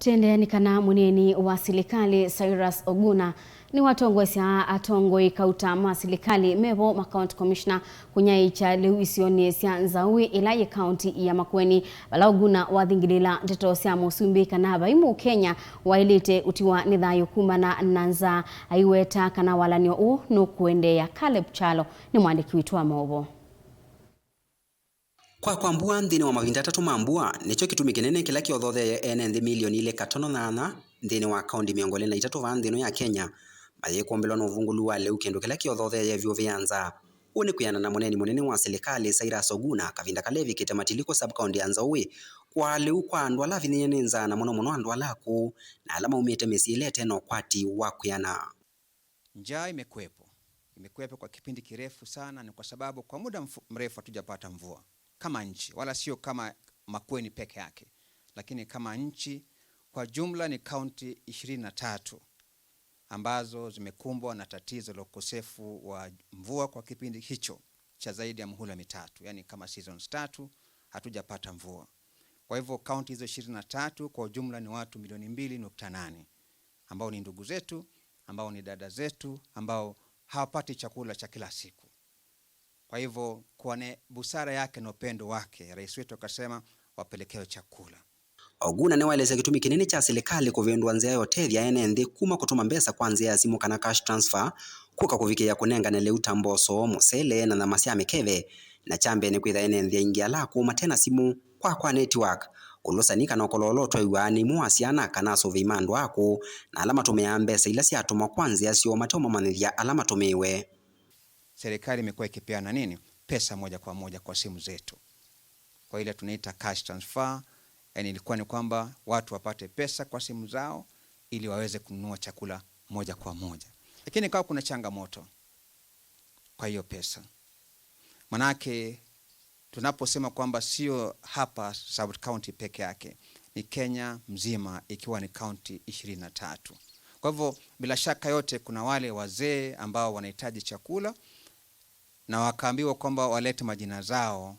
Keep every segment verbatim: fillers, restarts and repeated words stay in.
Tũiendeea nĩ kana mũneeni wa silikalĩ Cyrus Oguna nĩwatongoesya atongoi kauta ma silikalĩ mevo ma county commissioner kũnyaĩĩkya lĩu isionĩ sya Nzaũĩ ĩla yĩ kaunti ya Makueni, vala Oguna wathingĩlĩĩla ndeto sya mũsumbĩ kana vai Mũkenya waĩlĩte ũtiwa nĩ thayũ kumana na nzaa, aiweta kana walany'o ũũ nũkũendeea. Caleb Kyalo nĩ mwandĩki witũ wa maũvoo. Kwa kwa mbua nthĩnĩ wa mavinda atatũ ma mbua nĩkyo kĩtumi kĩnene kĩla kĩothotheeye ene nthĩ milioni ilĩ katono nyanya nthĩnĩ wa kaunti mĩongo ĩlĩ na itatũ vaa nthĩ ĩno ya Kenya mayĩkũmbĩlwa nĩ ũvungũlu wa lĩu, kĩndũ kĩla kĩothotheeye vyũ vĩ ya nzaa. Ũũ nĩ kwĩanana na mũneeni mũnene wa silikalĩ Cyrus Oguna kavinda kala evikĩte Matiliko sub-county ya Nzaũĩ kwaa lĩu kwa andũ ala avinyĩĩe nĩ nzaa, na mũno mũno andũ ala akũũ na ala maumĩte mĩsyĩ ĩla ĩte na ũkwati wa kwĩana. Njaa imekuwepo. Imekuwepo kwa kipindi kirefu sana, ni kwa sababu kwa muda mfu-, mrefu hatujapata mvua kama nchi, wala sio kama Makueni peke yake, lakini kama nchi kwa jumla ni kaunti ishirini na tatu ambazo zimekumbwa na tatizo la ukosefu wa mvua kwa kipindi hicho cha zaidi ya muhula mitatu, yani kama seasons tatu hatujapata mvua. Kwa hivyo kaunti hizo ishirini na tatu kwa ujumla ni watu milioni mbili nukta nane ambao ni ndugu zetu, ambao ni dada zetu, ambao hawapati chakula cha kila siku. Kwa hivyo, kwa ne-, busara yake na upendo wake, rais wetu akasema wapelekewe chakula. Oguna nĩwaelesya kĩtumi kĩnene kya silikalĩ kũvĩndũa nzĩa ya ũtethya ene nthĩ kuma kũtũma mbesa kwa nzĩa ya simũ kana cash transfer, kũka kũvikĩĩa kũnengane lĩu ta mboso, mũsele na nyama sya mĩkeve, na kya mbee nĩ kwĩtha ene nthĩ aingĩ ala akũũ mate na simũ, kwa kwa network, ũlũsani kana ũkololo ũtwaĩw'aa nĩ imwe wa syana kana asũvĩi ma andũ akũũ, na ala matũmĩaa mbesa ila syatũmwa kwa nzĩa syoo mateũmamanyĩthya ala matũmĩiwe. Serikali imekuwa ikipeana nini? Pesa moja kwa moja kwa simu zetu, kwa ile tunaita cash transfer. Yani ilikuwa ni kwamba watu wapate pesa kwa simu zao ili waweze kununua chakula moja kwa moja, lakini ikawa kuna changamoto kwa hiyo pesa, manake tunaposema kwamba sio hapa sub-county peke yake, ni Kenya mzima ikiwa ni kaunti ishirini na tatu. Kwa hivyo, bila shaka yote, kuna wale wazee ambao wanahitaji chakula na wakaambiwa kwamba walete majina zao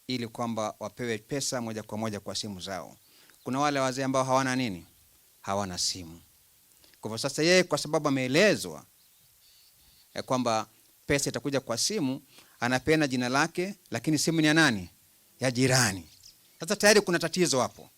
ili kwamba wapewe pesa moja kwa moja kwa simu zao. Kuna wale wazee ambao hawana nini? Hawana simu. Kwa hivyo sasa yeye, kwa sababu ameelezwa ya kwamba pesa itakuja kwa simu, anapeana jina lake, lakini simu ni ya nani? Ya jirani. Sasa tayari kuna tatizo hapo,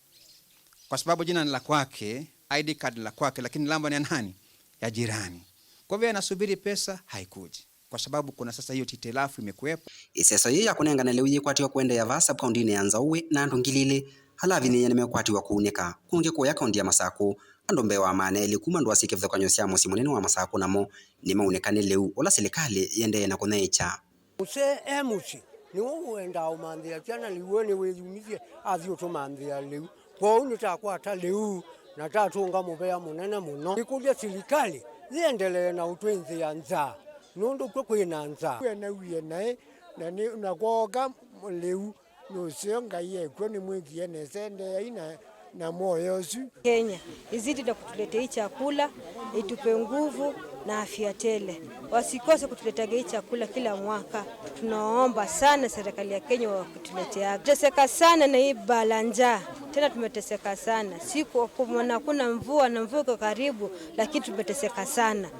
kwa sababu jina ni la kwake, I D card ni la kwake, lakini namba ni ya nani? Ya jirani. Kwa hivyo anasubiri pesa, haikuji, kwa sababu kuna sasa hiyo titilafu imekuwepo. Ĩseso yĩĩ ya kũnengane lĩu yĩkwatiwa kũendeea vaa sub-kauntinĩ ya Nzaũĩ, na andũ ngili ilĩ ala avinyĩĩe nĩmekwatiwa kũunĩka kũngĩ kũya kaunti ya Masakũ. Andũ mbee wa maana elĩ kuma ndũa syĩ kĩvathũkany'o sya mũsyĩ mũnene wa Masakũ namo nĩmaunĩka nĩ lĩu, ũla silikalĩ yĩendee na kũnyaĩĩkya. Mũsee e mũsyĩ, nĩwe ũendaa ũmanthĩa syana lĩu, we nĩwĩyumisye athi ũtũmanthĩa lĩu. Kwoou nĩtakwata lĩu na tatũnga mũvea mũnene mũno. Nĩkũlya silikalĩ yĩendelee na ũtwĩnzĩa nzaa, nũndũ kw'o kwĩ na nzaa. Nawie naĩ, na nĩ, na kwooka lĩu. Nũseo Ngai ekw'o, nĩmwĩkie nesa, endeeai na, na mwoyo ũsu. Kenya izidi na kutuletea hii chakula, itupe nguvu na afya tele. Wasikose kutuletea hii chakula kila mwaka. Tunaomba sana serikali ya Kenya wakutuletea. Tumeteseka sana na hii bala njaa. Tena tumeteseka sana. Siku kumona hakuna mvua na mvua iko karibu, lakini tumeteseka sana.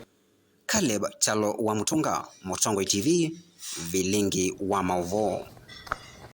Caleb Kyalo wa Mũtũnga, Mũtongoi T V, vilingi wa maũvoo.